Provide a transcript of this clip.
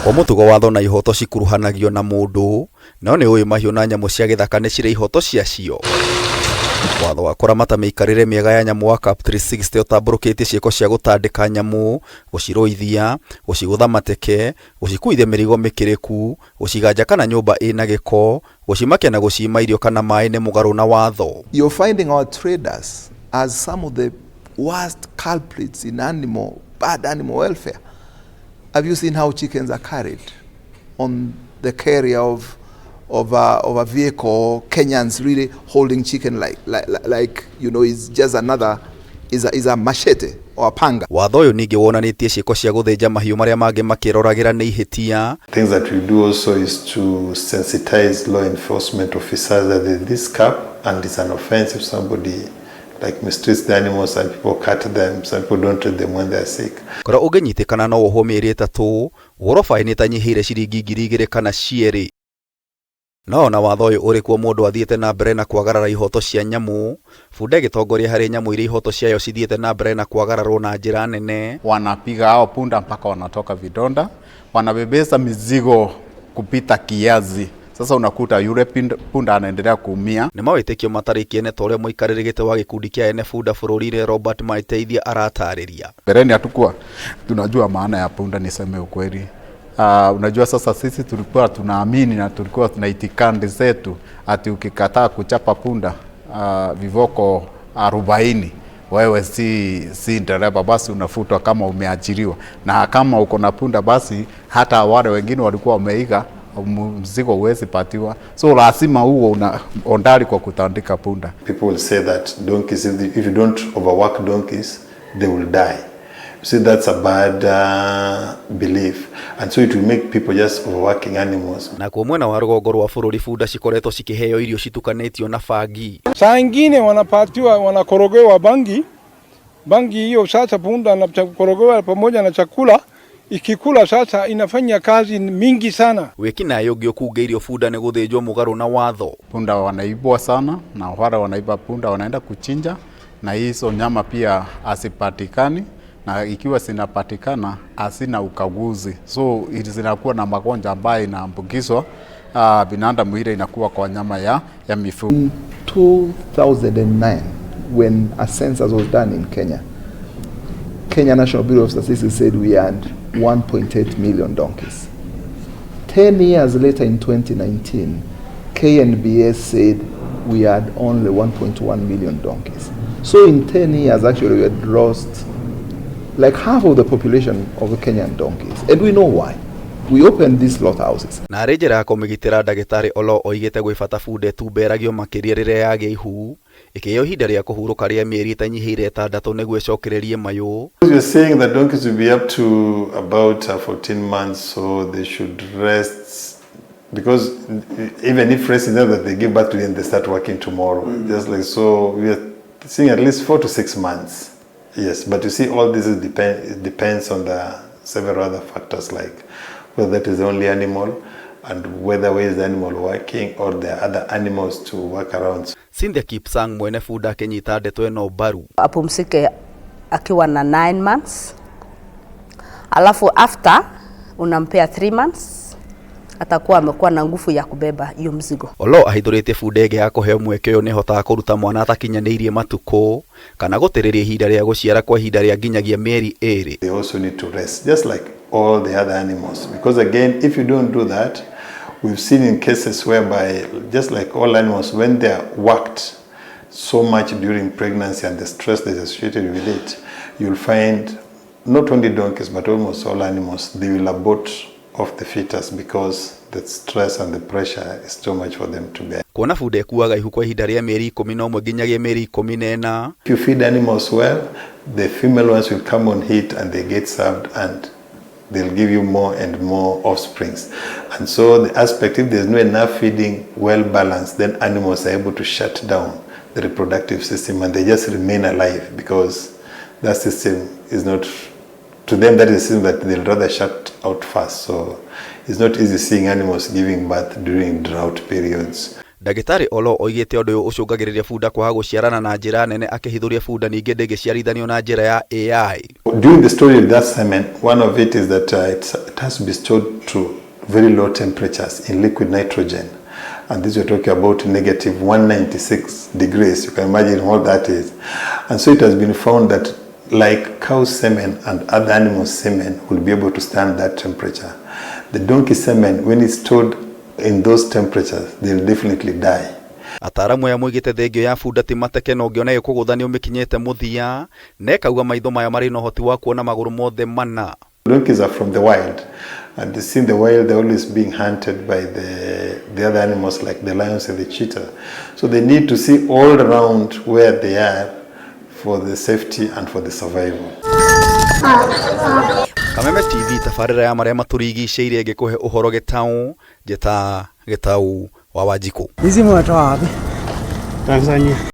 Kwa mũtugo watho na ihoto cikuruhanagio na mũndũ, no nĩ ũĩ mahiũ na nyamũ cia gĩthaka nĩ cirĩ ihoto ciacio? Watho wa kũramata mĩikarĩre mĩega ya nyamũ wa CAP 360 ũtambũrũkĩtie ciĩko cia gũtandĩka nyamũ, gũcirũithia, gũcigũtha mateke, gũcikuithia mĩrigo mĩkĩrĩku, gũciganja kana nyũmba ĩna gĩko, gũcimakia na gũcima irio kana maĩ nĩ mũgarũ na watho. You're finding our traders as some of the worst culprits in bad animal welfare. Have you seen how chickens are carried on the carrier of a vehicle? Kenyans really holding chicken like it's just another, is a machete or a panga. Watho ũyũ ningĩ wonanĩtie ciĩko cia gũthĩnja mahiũ marĩa mangĩ makĩroragĩra nĩ ihĩtia. Things that we do also is to sensitize law enforcement officers that there's this cap and it's an offense if somebody like mistreats the animals and people cut them. Some people don't treat them when they're sick. Kũrĩa ũngĩnyitĩkana no wohwo mĩeri 3, ũhũrwo baĩni ĩtanyihĩire ciringi 2,000 kana cierĩ. No ona watho ũyũ ũrĩ kuo mũndũ athiĩte na mbere na kwagarara ihoto cia nyamũ, bunda ĩgĩtongoria harĩ nyamũ iria ihoto ciayo cithiĩte na mbere na kwagararwo na njĩra nene. Wanapiga hao punda mpaka wanatoka vidonda, wanabebesa mizigo kupita kiasi. Sasa unakuta yule punda anaendelea kuumia. Nĩ mawĩtĩkio matarĩ kĩene ta ũrĩa mũikarĩri gĩtĩ wa gĩkundi kĩa ene bunda bũrũri-inĩ Robert Mateithia aratarĩria. Mbeleni hatukuwa tunajua maana ya punda, niseme ukweli. Unajua sasa sisi tulikuwa tunaamini na tulikuwa tuna itikadi zetu ati ukikataa kuchapa punda viboko 40 wewe si dereva, basi unafutwa kama umeajiriwa, na kama uko na punda basi hata wale wengine walikuwa wameiga mzigo huwezi patiwa, so lazima huo una hodari kwa kutandika punda. People will say that donkeys, if you don't overwork donkeys, they will die. You see, that's a bad belief. And so it will make people just overworking animals. Nakuo mwena wa rũgongo rwa bũrũri bunda cikoretwo cikĩheo irio citukanĩtio na bangi. Saa ingine wanapatiwa, wanakorogewa bangi bangi hiyo. Sasa punda anakorogewa pamoja na chakula, ikikula sasa inafanya kazi mingi sana. Wĩkinaĩ ũngĩ ũkungĩirio bunda nĩ gũthĩnjwo mũgarũ na watho. Punda wanaibwa sana, na wale wanaiba punda wanaenda kuchinja, na hizo nyama pia hazipatikani, na ikiwa zinapatikana hazina ukaguzi, so zinakuwa na magonjwa ambayo inaambukizwa binadamu, ile inakuwa kwa nyama ya mifugo. In 2009, when a census was done in Kenya, Kenya National Bureau of Statistics said we had 1.8 million donkeys. 10 years later, in 2019, KNBS said we had only 1.1 million donkeys. So in 10 years, actually, we had lost like half of the population of the Kenyan donkeys. And we know why. We opened these slaughterhouses. Na arĩ njĩra ya kũmĩgitĩra ndagĩtarĩ Olo oigĩte gwĩ bata bunda ĩtumberagio makĩria rĩrĩa yagĩa ihu ĩkĩheo ihinda rĩa kũhurũka rĩa mĩeri ĩtanyihĩire 6 nĩguo ĩcokererie mayũ. We're saying that donkeys will be up to about 14 months, so they should rest, because even if rest is not that they give birth to and they start working tomorrow. Just like so, we are seeing at least 4 to 6 months. Yes, but you see, all this it depends on the several other factors, like whether that is the only animal and whether where is the animal working or there are other animals to work around. Cynthia Kipsang mwene bunda akĩnyita ndeto ĩno mbaru. Apumzike akiwa na 9 months, alafu after unampea 3 months atakuwa amekuwa na nguvu ya kubeba hiyo mzigo. Olo ahithũrĩtie bunda ĩngĩ ya kũheo mweke ũyũ nĩhotaga kũruta mwana atakinyanĩirie matukũ kana gũtĩrĩria ihinda rĩa gũciara kwa ihinda rĩa nginyagia mĩeri 2. They also need to rest, just like all the other animals. Because again, if you don't do that, we've seen in cases whereby, just like all animals, when they are worked so much during pregnancy and the stress that is associated with it, you'll find not only donkeys but almost all animals, they will abort off the fetus because the stress and the pressure is too much for them to bear. Kuona bunda ĩkuaga ihu kwa ihinda rĩa mĩeri 11 nginyagia mĩeri 14. If you feed animals well, the female ones will come on heat and they get served and they'll give you more and more offsprings. And so the aspect, if there's no enough feeding, well balanced, then animals are able to shut down the reproductive system and they just remain alive because that system is not, to them that is a system that they'll rather shut out fast. So it's not easy seeing animals giving birth during drought periods. Ndagĩtarĩ Oloo oigĩte ũndũ ũyũ ũcũngagĩrĩria bunda kwaga gũciarana na njĩra nene akĩhithũria bunda ningĩ ndĩngĩciarithanio na njĩra ya AI. During the storage of that semen, one of it is that it has to be stored to very low temperatures in liquid nitrogen. And this we're talking about negative 196 degrees. You can imagine what that is. And so it has been found that like cow semen and other animal semen will be able to stand that temperature. The donkey semen, when it's stored in those temperatures, they'll definitely die. Ataaramu aya moigĩte thengio ya bunda ti mateke na ũngĩona ĩkũgũtha nĩ ũmĩkinyĩte mũthia na ĩkauga maitho mayo marĩ na ũhoti wa kuona magũrũ mothe mana. Donkeys are from the wild, and they see in the wild they're always being hunted by the other animals like the lions and the cheetah. So they need to see all around where they are for the safety and for the survival. Kameme TV tabarĩra ya marĩa matũrigicĩirie ĩngĩkũhe ũhoro gĩtaũ njĩta gĩtaũ wa Wanjikũ. Hizi mwatoa wapi? Tanzania.